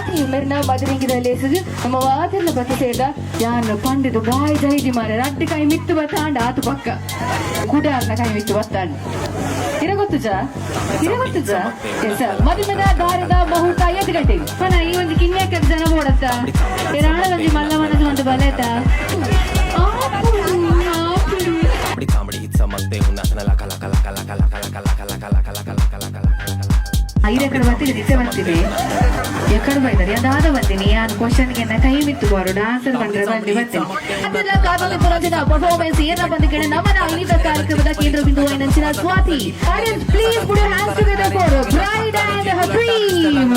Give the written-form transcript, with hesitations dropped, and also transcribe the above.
ಸ್ವಾತಿ ಮೆರ್ನ ಮದರಿಂಗಿದ ಲೇಸುಗು ನಮ್ಮ ವಾತಿರ್ನ ಬತ್ತ ಸೇರ್ದ. ಯಾನ್ ಪಂಡಿದು ಬಾಯಿ ಜೈದಿ ಮಾರೆ, ರಡ್ಡ್ ಕೈ ಮಿತ್ತು ಬತ್ತಾಂಡ ಆತು ಪಕ್ಕ ಕುಡಾರ್ನ ಕೈ ಮಿತ್ತು ಬತ್ತಾಂಡ. ಇರ ಗೊತ್ತುಜಾ? ಇರ ಗೊತ್ತುಜಾ? ಎಸ್, ಮದುಮೆದ ದಾರದ ಮುಹೂರ್ತ 5 ಗಂಟೆಗೆ ಪನ. ಈ ಒಂದು ಕಿನ್ಯಕ್ಕ ಜನ ಬೋಡತ್ತ ರಾಣದಂಜಿ ಮಲ್ಲ ಮನಸ್ಸು ಒಂದು ಬಲೇತ. Comedy comedy ಚಮಕ್ತೆ ಉನ್ನತನ ಲಕ ಲಕ ಲಕ ಲಕ ಲಕ ಲಕ ಲಕ ಲಕ ಲಕ ಲಕ ಲಕ ಲಕ ಲಕ ಲಕ. ಐದು ಎಕಡೆ ಬರ್ತೀನಿ, ದಿಸೆ ಬರ್ತೀನಿ, ಎಕಡೆ ಬೈತಾರೆ ಅದಾದ ಬರ್ತೀನಿ. ಯಾನ್ ಕ್ವಶನ್ಗೆ ಕೈ ಮಿತ್ತು ಬಾರು, ಆನ್ಸರ್ ಬಂದ್ರೆ ಬನ್ನಿ, ಬರ್ತೀನಿ. ಅದೆಲ್ಲ ಕಾದಲ್ಲಿ ಪುರಂಜನ ಪರ್ಫಾರ್ಮೆನ್ಸ್ ಏನ ಬಂದ ಕಡೆ ನಮನ ಐದ ಕಾರ್ಯಕ್ರಮದ ಕೇಂದ್ರ ಬಿಂದು ನಂಚಿನ Swathi. Audience, please put your hands together for bride and her groom.